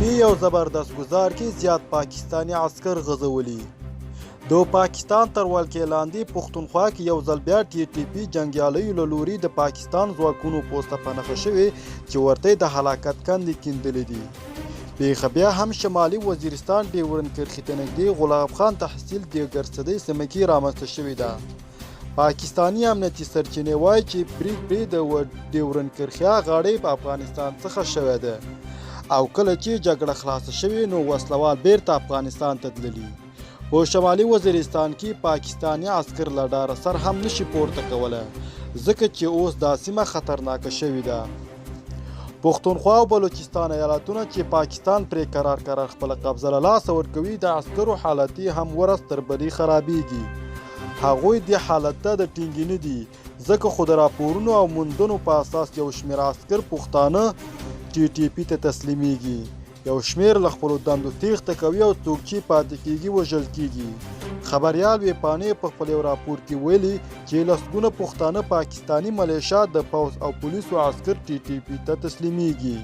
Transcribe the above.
پي یو زبردست ګزار کې زیات پاکستاني عسکر غځولي. د پاکستان تر ولکې لاندې پښتونخوا کې یو ځل بیا ټي ټي پي جنګیالیو له لوري د پاکستان ځواکونو پوسته په نښه شوې چې ورته یې د هلاکت کندې کیندلې دي. پېښه بیا هم شمالي وزیرستان ډیورنډ کرښې ته نږدې غلام خان تحصیل دیګرسدۍ سیمه کې رامنځته شوې ده. پاکستاني امنیتي سرچینې وایي چې برید پرې د ډیورنډ کرښې غاړې په افغانستان څخه شوی دی او کله چې جګړه خلاصه شوې نو وسلوال بیرته افغانستان ته تللي. په شمالي وزیرستان کې پاکستاني عسکر له ډاره سر هم نشي پورته کولی ځکه چې اوس دا سیمه خطرناکه شوې ده. پښتونخوا او بلوچستان ایالتونه چې پاکستان پرې کرار کرار خپله قبضه له لاسه ورکوي، د عسکرو حالت یې هم ورځ تر بلې خرابیږي. هغوی دې حالت ته د ټینګې نه دي، ځکه خو د راپورونو او موندنو په اساس یو شمېر عسکر پښتانه ټي ټي پي ته تسلیمیږي، یو شمېر له خپلو دندو تېښته کوي او څوک چې پاتې کېږي وژل کېږي. خبریال ویبپاڼې په خپل یو راپور کې ویلي چې لسګونه پښتانه پاکستاني ملېشه، د پوځ او پولیسو عسکر ټي ټي پي ته تسلیمیږي.